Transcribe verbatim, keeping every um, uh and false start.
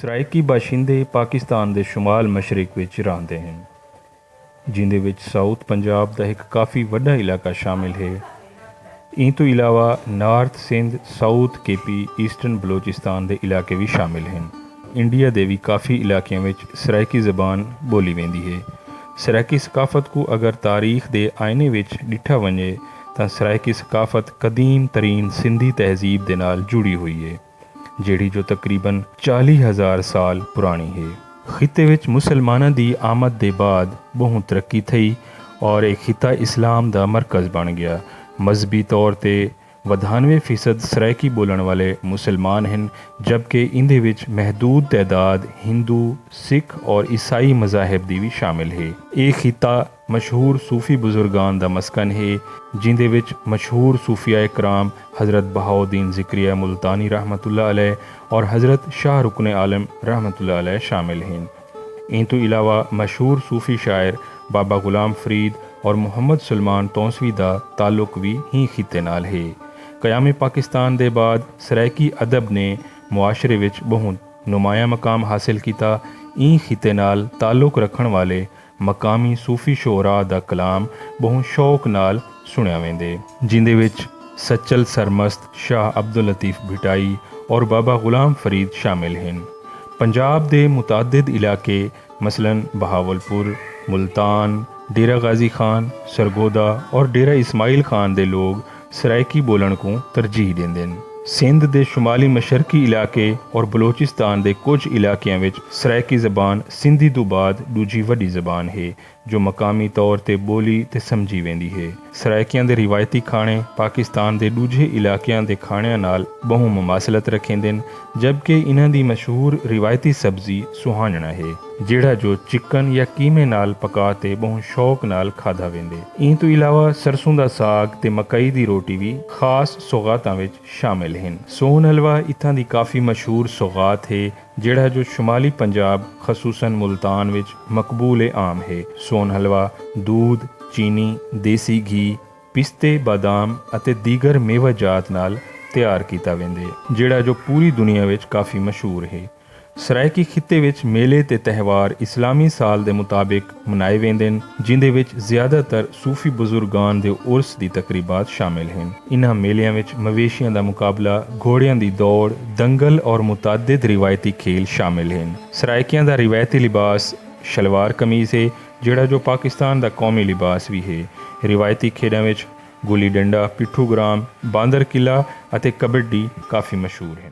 سرائیکی باشندے پاکستان دے شمال مشرق وچ رہندے ہن، جیندے وچ ساؤتھ پنجاب دا ہک کافی وݙا علاقہ شامل ہے۔ ایں توں علاوہ نارتھ سندھ، ساؤتھ کے پی، ایسٹرن بلوچستان دے علاقے وی شامل ہن۔ انڈیا دے وی کافی علاقیاں وچ سرائیکی زبان ٻولی ویندی ہے۔ سرائیکی ثقافت کوں اگر تاریخ دے آئینے وچ ݙٹھا ونڄے تاں سرائیکی ثقافت قدیم ترین سندھی تہذیب دے نال جڑی ہوئی ہے، جیڑھی جو تقریبا چالیہہ ہزار سال پراݨی ہے۔ خطے وچ مسلماناں دی آمد دے بعد ٻہوں ترقی تھئی اور اے خطہ اسلام دا مرکز بݨ ڳیا۔ مذہبی طور تے ودھانوے فیصد سرائیکی ٻولݨ والے مسلمان ہن، جبکہ ایندے وچ محدود تعداد ہندو، سکھ اور عیسائی مذاہب دی وی شامل ہے۔ اے خطہ مشہور صوفی بزرگاں دا مسکن ہے، جیندے وچ مشہور صوفیاء کرام حضرت بہاؤالدین ذکریہ ملتانی رحمۃ اللہ علیہ اور حضرت شاہ رکن عالم رحمۃ اللہ علیہ شامل ہن۔ ایں توں علاوہ مشہور صوفی شاعر بابا غلام فرید اور محمد سلمان تونسوی دا تعلق وی ہیں خطے نال ہے۔ قیام پاکستان دے بعد سرائیکی ادب نے معاشرے وچ ٻہوں نمایاں مقام حاصل کیتا۔ ایں خطے نال تعلق رکھݨ والے مقامی صوفی شعراء دا کلام ٻہوں شوق نال سݨیا ویندے، جیندے وچ سچل سرمست، شاہ عبداللطیف بھٹائی اور بابا غلام فرید شامل ہن۔ پنجاب دے متعدد علاقے مثلا بہاولپور، ملتان، ڈیرہ غازی خان، سرگودھا اور ڈیرہ اسماعیل خان دے لوگ سرائیکی ٻولݨ کوں ترجیح ݙیندن۔ سندھ دے شمالی مشرقی علاقے اور بلوچستان دے کجھ علاقیاں وچ سرائیکی زبان سندھی توں بعد ݙوجھی وݙی زبان ہے، جو مقامی طور تے ٻولی تے سمجھی ویندی ہے۔ سرائیکیاں دے روایتی کھاݨے پاکستان دے ݙوجھے علاقیاں دے کھاݨیاں نال ٻہوں مماثلت رکھیندن، جبکہ انہاں دی مشہور روایتی سبزی سوہانجݨا ہے، جیڑھا جو چکن یا قیمے نال پکا تے ٻہوں شوق نال کھادا ویندے۔ ایں توں علاوہ سرسوں دا ساگ تے مکئی دی روٹی وی خاص سوغاتاں وچ شامل ہن۔ سون حلوہ اتھاں دی کافی مشہور سوغات ہے، جیڑھا جو شمالی پنجاب خصوصا ملتان وچ مقبول عام ہے۔ سون حلوہ دودھ، چینی، دیسی گھی، پستے، بادام اتے دیگر میوہ جات نال تیار کیتا ویندے، جیڑھا جو پوری دنیا وچ کافی مشہور ہے۔ سرائیکی خطے وچ میلے تے تہوار اسلامی سال دے مطابق منائے ویندن، جیندے وچ زیادہ تر صوفی بزرگان دے عرس دی تقریبات شامل ہن۔ انہاں میلیاں وچ مویشیاں دا مقابلہ، گھوڑیاں دی دوڑ، دنگل اور متعدد روایتی کھیل شامل ہن۔ سرائیکیاں دا روایتی لباس شلوار قمیض ہے، جیڑھا جو پاکستان دا قومی لباس وی ہے۔ روایتی کھیݙاں وچ گلی ڈنڈا، پٹھو گرام، باندر قلعہ اتے کبڈی کافی مشہور ہن۔